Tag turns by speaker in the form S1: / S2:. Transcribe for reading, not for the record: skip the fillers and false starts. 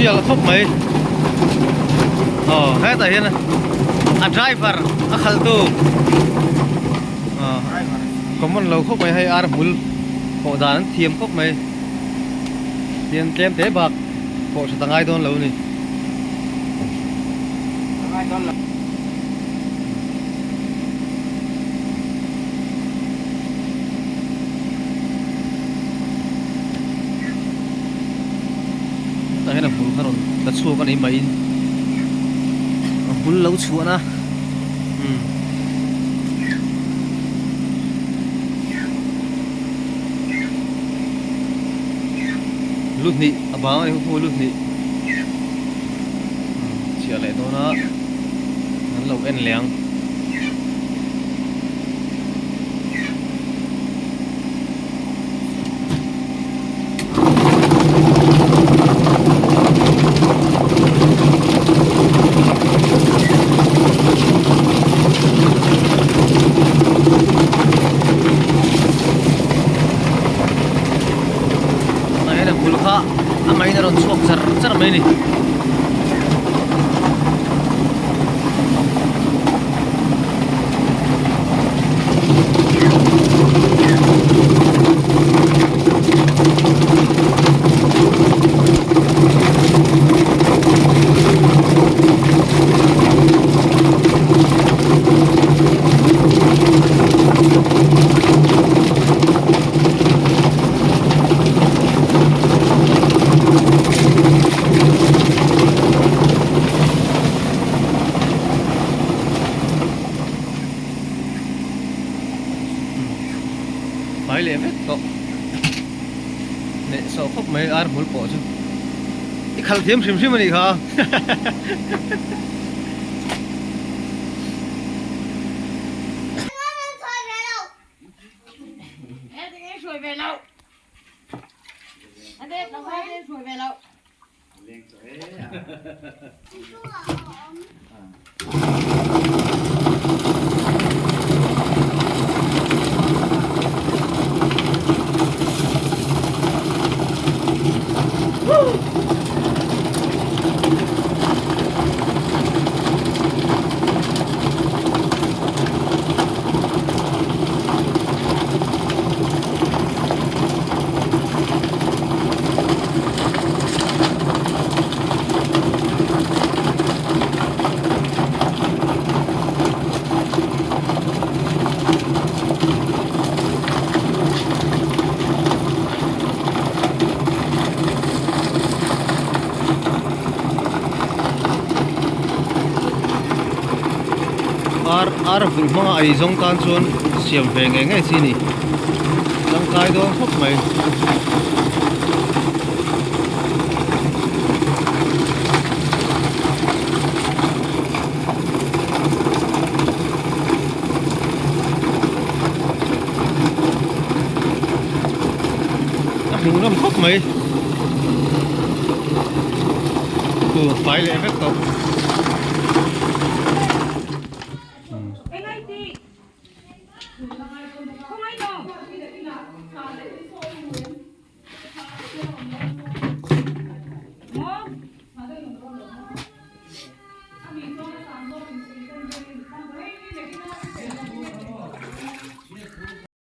S1: Sial khawp mai. Aw hetah hian a driver a khalh tu common lo khawp mai hei ar hmul pawh dan an thiam khawp mai. Tian tlem te bak pawh tha ta ngai dawn lo a ni. Tah hian a hmul kha rawn tla chhuak a ni maiin a hmul lo chhuahna umm lu hnih a bang a ni hu lu hnih chhiah leh dawn a an lo en leh ang. Tah hian a bul kha a main a rawn chhuak char char mai a ni. Fai leh vek tawh hneh sawh khawp mai ar hmul pawh chu i khalh thiam hrim hrim a nih kha. Ar ar vulh hmanga ei zawng tan chuan siam ve ngei ngei chi a ni tangkai dawn khawp mai. A hmuh nawm khawp mai tur fai leh vek tawh.